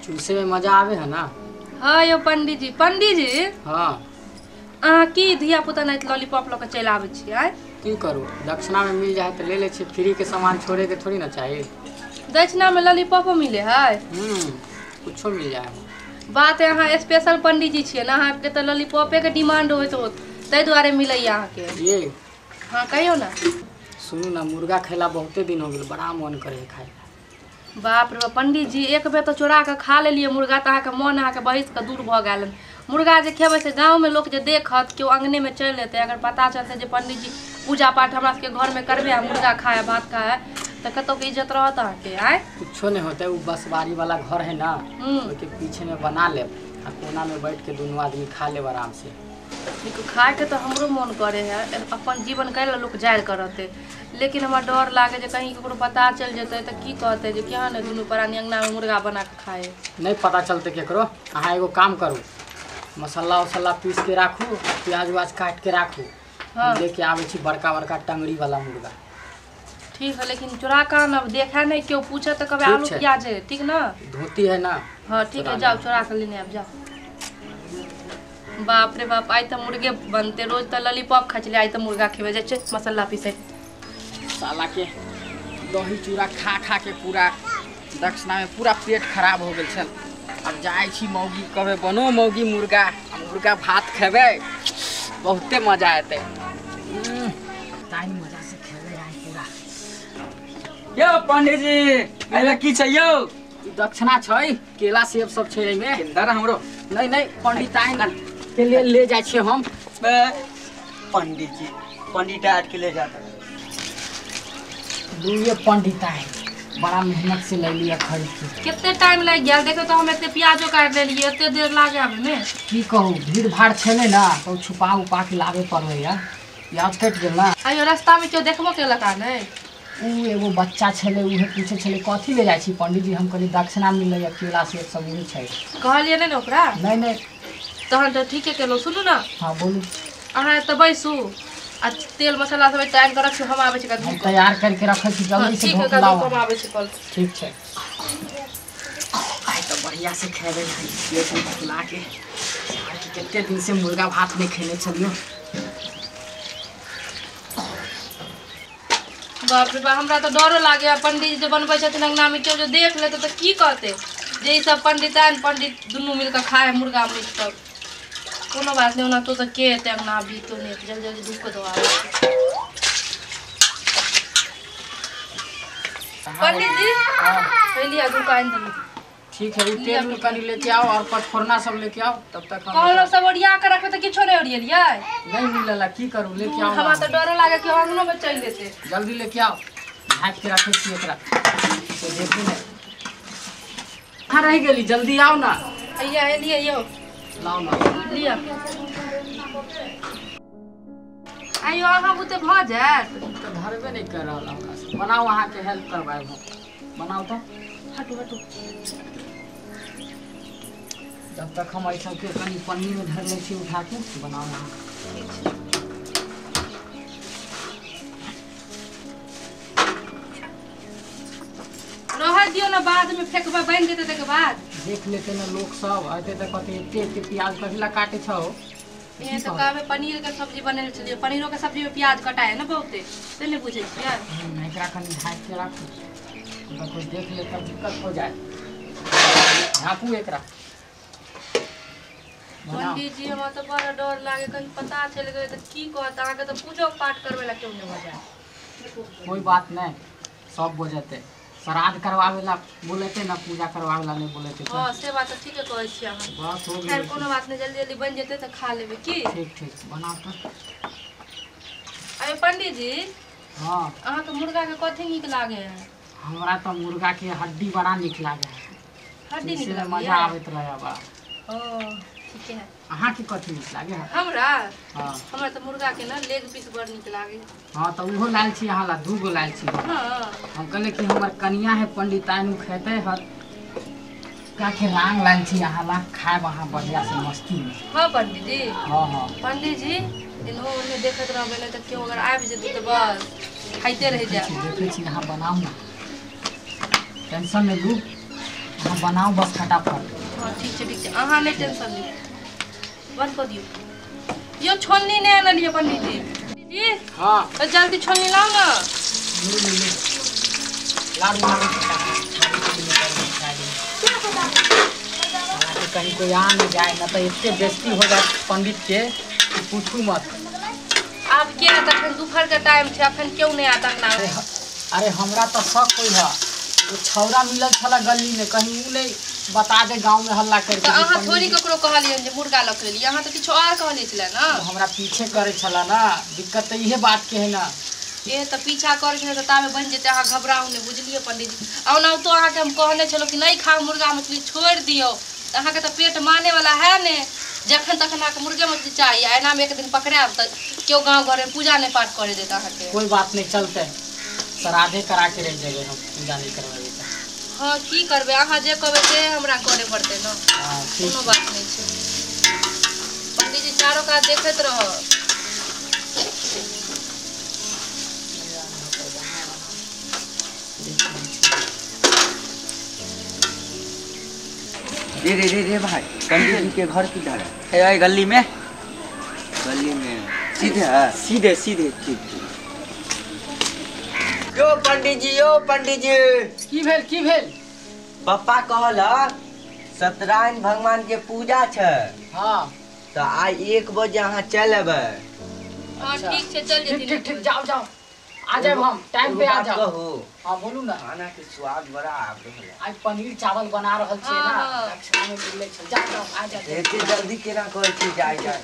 चूसे में मजा आवे है ना। हाँ यो पंडित जी, पंडित जी हाँ अहाँ की धिया पुता नहीं लॉलीपॉप लऽ के चलि आबै छियै? की करू, दक्षिणा में मिल जाए तो ले ले छी, फ्री के सामान छोड़े के थोड़ी ना चाहिए। दक्षिणा में लॉलीपॉपो मिले है? कुछो मिल जाए। बात है अहाँ स्पेशल पंडित जी छियै ना, अहाँके तऽ लॉलीपॉपे के डिमांड होइत होत, ताहि दुआरे मिलैया अहाँके। ये हाँ कहियौ ना। सुनू ना, मुर्गा खेला बहुते दिन हो गेल, बड़ा मन करे है खाए। बाप रे बाप पंडित जी, एक बेर तऽ चोरा कऽ खा लेलियै मुर्गा तऽ अहाँके मन अहाँके बहिस कऽ दूर भऽ गेल। मुर्गा जे खेबै से गाँवमे लोक जे देखत, केओ अङ्गनेमे चलि एतै, अगर पता चलतै जे पंडित जी पूजा पाठ हमरा सबके घरमे करबै आ मुर्गा खाए भात खाए, तऽ कतौके इज्जत रहत अहाँके? आँय कुछो नहीं होते, वो बसवारी वाला घर है ना, ओके पीछे में बना लेब आ कोना में बैठ के दोनों आदमी खा लेब आराम से। खायके तऽ हमरो मन करे है, अपन जीवन कैला लोक जायल करतै, लेकिन हमरा डर लागे जे कहीं ककरो पता चलि जेतै तऽ की कहतै जे केहन है दुनू प्राणी अङ्गनामे मुर्गा बना कऽ खाए। नहीं पता चलते केकरो। अहाँ एगो काम करू, मसाला उसाला पीस के राखू, प्याज उआज काट के राखू। हाँ। लेके आबै छी बड़का बड़का टंगड़ी वाला मुर्गा। ठीक है, लेकिन चोरा कऽ आनब, देखा नहीं केओ पूछे तऽ कहबै आलू प्याज है, ठीक ना? धोती है ना? हाँ ठीक है, जाओ चोरा कऽ लेने आबि जाओ। बाप रे बाप, आइ तऽ मुर्गे बनते, रोज तऽ लॉलीपॉप खाइ छलियै, आइ तऽ मुर्गा खेबै। जाइ छै मसाला पीसै। साला के दही चूड़ा खा खा के पूरा दक्षिणा में पूरा पेट खराब हो गेल छल। अब जाइ छी मौगी कहबै बनो मौगी मुर्गा, मुर्गा भात खेबै, बहुते मजा एतै। ताहि मजा से खेबै आइ पूरा। यौ पंडित जी, एहिमे की छै यौ? दक्षिणा छै, केला सेब सब छै एहिमे। केंदर हमरो। नहीं नहीं पंडित आइन के ले ले जाइ छियै हम। पंडित जी पंडित आज के ले जाता दुए पंडित आइन बड़ा मेहनत से ले लिया खरीद के। कितने टाइम लागि गेल? देखो तो हम एते प्याजो काटि लेलियै, एते देर लागे आबे में। की कहू, भीड़ भाड़ छलै ना तो छुपा उपा के लाबे पड़लै या। प्याज कटि गेल ना। आइयो रास्ता में केओ देखबो केलक आ नहि? उ एगो बच्चा छलै, उहे पूछे छलै कथी ले जाइ छी पंडित जी, हम कहली दक्षिणा मिललै केला सेब सब उहे छै। कहलियै नहि ने ओकरा? नहीं नहीं। तहन तऽ ठीके केलहुँ। सुनू ना। हाँ बोलू। अहाँ एतऽ बैसू आ तेल मसाला सब एतऽ आनि कऽ रखियौ, हम आबै छी। हम तैयार करके रखै छी, जल्दी से धो के लाउ। हम आबै छी कल। ठीक छै। आइ तऽ बढ़िया से खेबै पेट फुला के। कते दिन से मुर्गा भात नहीं खेने छलियौ। बाप रे बाप, हमरा तऽ डरो लागैया पंडित जी जे बनबै छथिन अङ्गनामे, केओ जे देख लेतै तऽ की कहतै जे ई सब पंडिताइन पंडित दुनू मिलकऽ खाए मुर्गा मीट सब। कोनो बात नहीं, ओना तो तऽ के एतै अङ्गना अभी तो नहीं, जल्दी जल्दी धूप कऽ दो। पंडित जी पहले धूप आनि देलहुँ। ठीक है, तेल उल कनी लेके आओ और पचफोरना सब लेके आओ, तब तक हम कहलहुँ सब ओरिया के रखबै तऽ किछो नहि ओरियलियै। नहीं मिलला, की करू, लेके आओ। हमरा तऽ डरो लागे कि अङ्गनो में चलि जेतै। जल्दी लेके आओ, ढाक के रखै छी एकरा, तो देखू ने। कहाँ रहि गेली? जल्दी आओ ना। हैया एलियै यौ, लाओ ना। लिअ। आइयो अहाँ बुते भऽ जायत? तऽ धरबे नहि कर रहल हमरा से। बनाउ, अहाँके हेल्प करबायब हम। बनाउ तऽ। हटू हटू। जब तक हम एहि सबके कनि पन्नी में धर लै छी उठा के। बनाउ अहाँ। रहऽ दियौ ना, बाद में फेकबै, बनि जेतै तकर बाद। देख लेते ना लोग सब, अयतै तऽ कहतै एते एते प्याज कथी ला काटे छौ। ए तऽ कहबै पनीर के सब्जी बनेने छलियै, पनीरो के सब्जी में प्याज कटाइ है ना बहुते, से नहि बुझै छियै। एकरा कनि ढाकि के राखू, अगर कोई देख ले तब दिक्कत हो जाए। ढाकू एकरा। पंडित जी हमरा तऽ बड़ा डर लागे, कहीं पता चलि गेलै तऽ की कहत? अहाँके तऽ पूजो पाठ करबै ला केओ नहि बजाय। कोई बात नहीं, सब बजेतै। श्राद्ध करवावे ला बोलेते ना, पूजा करवावे ला नहीं बोलेते। हाँ से बात तऽ ठीके कहै छियै अहाँ। बस हो खैर गेल। कोनो बात नहीं, जल्दी जल्दी बनि जेतै तऽ खा लेबै की? ठीक ठीक, बनाउ तऽ। अरे पंडित जी हाँ, अहाँके मुर्गा के कथी नीक लागे है? हमरा तऽ मुर्गा के हड्डी बड़ा नीक लागे है। हड्डी नीक मजा लागे? आबैत रहे बड़ा। ओ ठीके है। अहाँके कथी नीक लागे है? हमरा? हाँ। हमरा तऽ मुर्गा के ना लेग पीस बड़ नीक लागे। हाँ तऽ उहो लायल छी अहाँ ला, 2 गो लायल छी। हाँ। हम कहले कि हमर कनिया है पंडिताइन, उ खेतै हर का के रांग लायल छी अहाँ ला, खायब अहाँ बढ़िया से मस्ती में। हाँ पंडित जी। हाँ हाँ। पंडित जी इन्हो ओन्ने देखैत रहबै, नहि तऽ केओ अगर आबि जेतै तऽ बस खाइते रहि जायब। देखै छी अहाँ बनाउ ना, टेंशन नहि लू, अहाँ बनाउ बस फटाफट। हाँ ठीक छै ठीक छै, अहाँ नहि टेंशन लिअ, बंद कऽ दियौ। यौ छोलनी नहि आनलियै पंडीजी जी? हाँ तऽ जल्दी छोलनी लाउ ने। लारू लारू कहीं कोई आ नहीं जाए ना तो इतने बेइज्जती हो जाए पंडित के कि पूछू मत। आब के आयत, अखन दुपहर के टाइम छै, अखन केओ नहि आयत अंगना। अरे हमरा तो शक होई है, वो छौरा मिलल छला गली में, कहीं उ नहीं बता दे गांव में हल्ला करके। तऽ अहाँ थोड़ी ककरो कहलियनि जे मुर्गा लऽ के एलियै, अहाँ तऽ किछु आओर कहने छलै ने। हमरा पीछे करे छला ना, दिक्कत तऽ इहे बात के है ना। ए तऽ पीछा करै छलै तऽ ताबे बनि जेतै, अहाँ घबराउ नहि, बुझलियै पंडीजी। ओनाहितो अहाँके हम कहने छलहुँ कि नहि खाउ मुर्गा मछली, छोड़ि दियौ, तऽ अहाँके तऽ पेट माने वाला है ने, जखन तखन अहाँके मुर्गे मछली चाही। आ एनामे एक दिन पकड़ायब तऽ केओ गाँव घरमे पूजा नहि पाठ करे देत अहाँके। कोई बात नहीं, चलते श्राद्धे करा के रह जेबै हम, पूजा नहीं करवाबे तऽ। हाँ की करबै, अहाँ जे कहबै से हमरा करे पड़तै ने, कोनो बात नहीं छै। पंडीजी चारो कात देखैत रहब। रे रे रे रे भाई, पंडित जी के घर किधर है? है गली में। गली में सीधे है? सीधे सीधे ठीक। यो पंडित जी, यो पंडित जी। की भेल की भेल? पप्पा कहलक सत्यनारायण भगवान के पूजा छै। हाँ तो आइ 1 बजे अहाँ चल अबै। हाँ ठीक छै, चल जेथिन। ठीक ठीक, जाओ जाओ, आ जाए हम टाइम पे आ जाओ। हाँ बोलू ना। खाना के स्वाद बड़ा आबि रहल है। आज पनीर चावल बना रहल छियै ना, दक्षिणा में मिलले छै। जाओ जाओ आ जाओ। एते जल्दी केना कहै छी? जाय जाय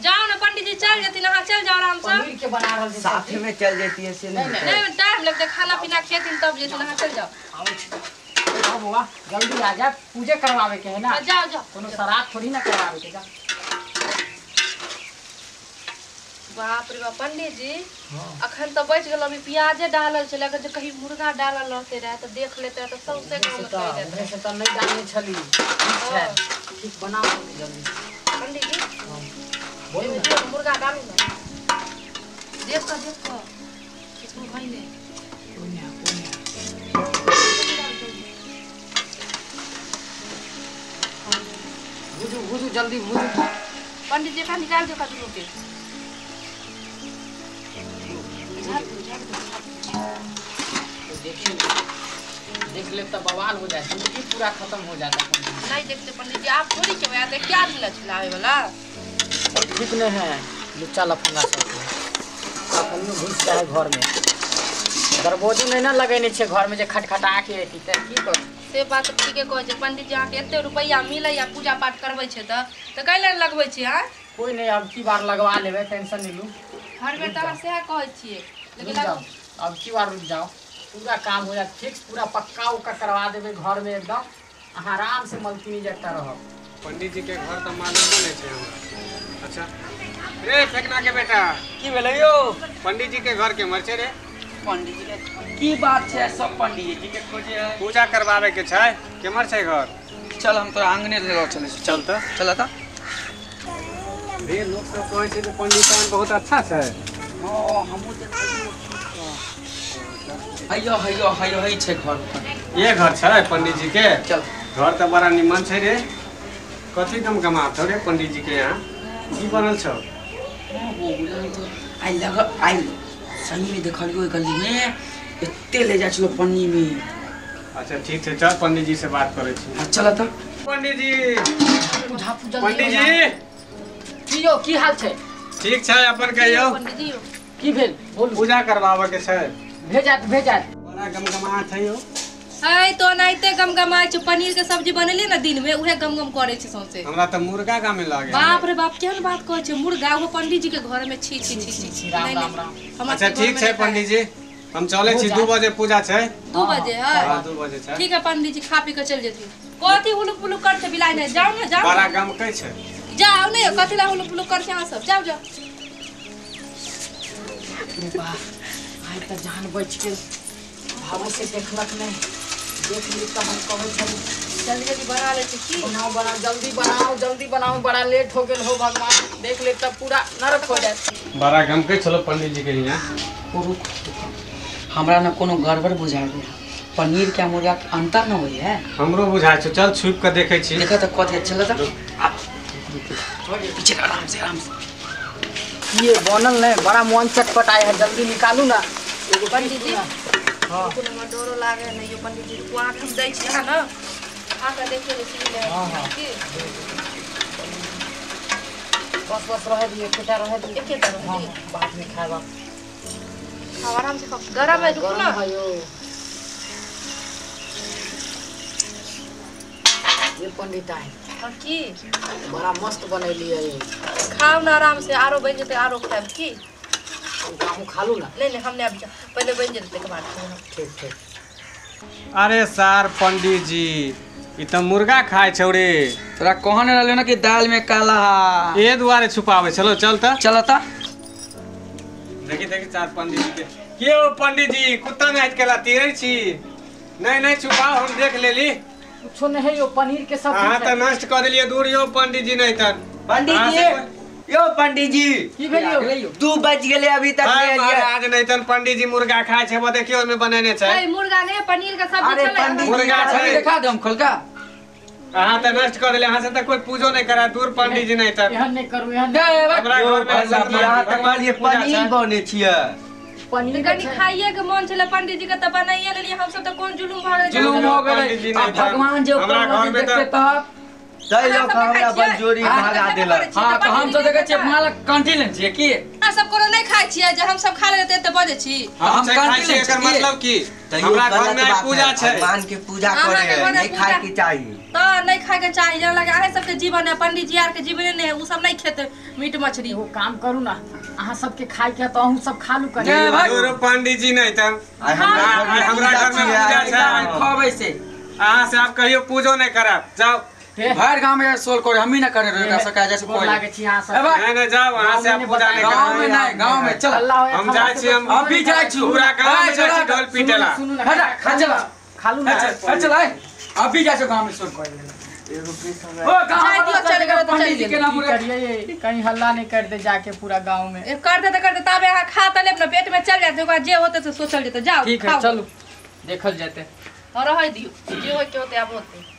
जाओ ना पंडित जी, चल जेथिन, अहाँ चल जाओ आराम से। पनीर के बना रहल छै, साथ में चल जैतियै से नहीं। नहीं टाइम लगतै, खाना पीना खेथिन तब जेथिन, अहाँ चल जाओ। आबै छी जाओ बौआ, जल्दी आ जा, पूजा करवावे के है ना। जाओ जाओ, कोनो श्राद्ध थोड़ी ना करवावे के। जा बाप रे बाप पंडित जी, अखन तऽ बचि गेल, अभी प्याजे डालल छलै, अगर जे कहीं मुर्गा डालल रहते रहे तऽ देख लेते रहे तऽ सौंसे गाँव में कहि देते। उधरे से तऽ नहीं डालने छली। ठीक छै, ठीक बनाओ जल्दी पंडित जी। बोलू ना, मुर्गा डालू ना, देख कऽ देख कऽ किछु होइ नहि। भुजू भुजू जल्दी भुजू पंडित जी, एकरा निकाल दियौ दुनू के। देखिए देख ले तो बवाल हो जाए, जिंदगी पूरा खत्म हो जाता। नहीं देखते पंडित जी, आप थोड़ी क्यों आते, क्या दिन छलावे वाला ठीक नहीं है, लुच्चा लफंगा सब अखन घुस जाए घर में, दरवाजो नहीं ना लगेने छे घर में जे खटखटा के एती त की कर। से बात ठीके कहै छै पंडित जी, अहाँके एते रुपैया मिलैया पूजा पाठ करबै छै तऽ कैला लगबै छी? हाँ कोई नहीं, अब की बार लगवा लेबै, टेंशन नहीं लू। हर बेर तऽ अहाँ सएह कहै छियै, लेकिन अब की बार रुक जाओ, पूरा काम हो जाए फिक्स, पूरा पक्का उक्का करवा देबै घर में एकदम, अहाँ आराम से मलकिनी जगता रहब। पंडित जी के घर तऽ मालूमो नहीं छै हमरा। अच्छा रे फेकना के बेटा, की भेलै यौ? पंडित जी के घर के मर छै रे? पंडित जी के की बात छै, सब पंडित जी के खोजे है, पूजा करवावे के छै, केमर छै घर? चल हम तोरा आंगने ले चलै छी। चल तऽ चल तऽ। रे लोग सब कहै छै जे पंडित बहुत अच्छा छै। हां हमहूँ देखलियै। हैयो हैयो हैयो है छै घर, ये घर छै पंडित जी के। चल घर तऽ बड़ा निमन छै रे, कथी गमगमात हौ रे पंडित जी के यहाँ, की बनल छौ? आई लग आई सही में देखलियो गली में एते ले जाइ छलो पन्नी में। अच्छा ठीक छै, चल पंडित जी से बात करै छी। चल तऽ पंडित जी, पंडित जी की यौ की हाल छै? ठीक छै, अपन कहियौ। पंडित जी की भेल बोलू? पूजा करवावे के छै। भेजात भेजात। बड़ा गमगमात है यौ। है तो ओनाहिते गमगमाय छै, पनीर के सब्जी बनेलियै ने दिन में, उहे गमगम करे छै सौंसे। हमरा तऽ मुर्गा गामे लागे। बाप रे बाप केहन बात कहै छै, मुर्गा वो पंडित जी के घर में। छी छी छी छी, राम राम राम। अच्छा ठीक छै पंडित जी, हम चले छी, 2 बजे पूजा छै। 2 बजे है? हां 2 बजे छै। ठीक है पंडित जी, खा पी के चल जेथिन। कथी हुलुक पुलुक करते बिलाइ नहीं, जाओ ना जाओ। बड़ा गमकै छै। जाओ ने, कथी ला हुलुक पुलुक करते अहाँ सब, जाओ जाओ। रे बाप, आइ तऽ जान बचि गेल, भावो से देखलक नहीं, देख ली तऽ हम कहै छली जल्दी जल्दी बना ले छी। की बनाओ बनाओ जल्दी बनाओ जल्दी बनाओ, बड़ा लेट हो गेल हो भगवान, देख ले तब पूरा नरक हो जाए। बड़ा गमकै छलो पंडित जी के यहाँ। रुक, हमरा ना कोनो गड़बड़ बुझा गेल, पनीर के मुर्गा के अंतर न होई है। हमरो बुझाय छै, चल छुप के देखै छी। देखा त कथि चल त पीछे आराम से आराम से। ये बनल नहीं, बड़ा मन चटपटाए है, जल्दी निकालू ना एगो पंडित जी। हां कोनो में डरो लागे नहीं यो पंडित जी, रुको आंख हम दै छी हां ना, खा के देखियो रे छी ले। हां बस बस रहे दिए, एकेटा रहे दिए, एकेटा रहे दिए, बाद में खाएबा। खाओ आराम से खाओ, गरम है रुको ना। ये पंडित आए और की बड़ा मस्त बनैली है। खाओ ना आराम से, आरो बन जते आरो खाएब की हम खा लू ना। नहीं नहीं हमने अभी पहले बन जते के बाद खाएब। ठीक ठीक। अरे सार पंडित जी ई त मुर्गा खाय छौ रे। तोरा कहने रहलियो ना कि दाल में काला है, ए दुआरे छुपावे। चलो चल त चल त देखी देखी चार पंडित जी के के ओ पंडित जी कुत्ता नाच केला तीरै छी। नहीं नहीं छुपाओ, हम देख लेली। कुछो नहीं है यो पनीर के सब्जी। हां त नष्ट क देलिए दूर यो पंडित जी। नहीं त पंडित जी यो पंडित जी की भेलियो? 2 बज गेले अभी तक नहीं आलिए। महाराज नहीं तन पंडित जी मुर्गा खाय छै, वो देखियो ओमे बनेने छै। नहीं मुर्गा नहीं पनीर के सब्जी छलै। मुर्गा छै देखा दे हम खोलका। अहाँ त नष्ट कर देले, अहाँ से त कोई पूजो नहीं करा दूर पंडित जी। नहीं त एहन नहीं करू, एहन हमरा घर में भगवान ये पनीर बने छियै। पनीर कनी खाइए के मन छले पंडित जी के त बनाइए लेलिए हम सब, त कोन जुलुम भ गेलै? जुलुम हो गेलै। भगवान जे हमरा घर में देखते त तै लोग हमरा बलजोरी भागा देलक। हां त हम त देखै छियै माल कंटी लेन छियै की अहाँ सब कोनो नहीं खाइ छियै? जे हम सब खा लेते त बजै छी। हम खाइ छियै, एकर मतलब की हमरा घर में पूजा छै, भगवान के पूजा करे है, नहीं खाए के चाही। त नहीं खाए के चाही, जेना लगे अहाँ सब के जीवन है, पंडित जी आर के जीवन नहीं है, उ सब नहीं खेते मीट मछली। एगो काम करू ना, अहाँ सब के खाए के त अहूँ सब खा लू कनी। दूर पंडित जी नहीं त हमरा घर में पूजा छै, खबै से अहाँ से आप कहियो पूजो नहीं करब। जाओ भर गांव में सोल करे, हम ही ना करे रे सका जैसे कोई लागे छी अहाँ सब। नहीं नहीं जाओ वहां से आप पूजा नहीं करब। गांव में नहीं, गांव में चल हम जाय छी, हम अभी जाय छी पूरा गांव में जाय छी ढोल पीटेला। हटा खा चला खा लू ना, चल आए अभी जाय छी गांव में सोल करे। एगो पीस ओ गांव जाय दियो, चल गेल त पंडित जी के नाम करिए, कहीं हल्ला नहीं कर दे जाके पूरा गांव में। ए कर दे त कर दे, ताबे अहाँ खा त लेब ना, पेट में चल जात, ओकरा जे होते से सोचल जेते। जाओ ठीक है चलू देखल जेते और रह दियो, जे होय के होते आब होते।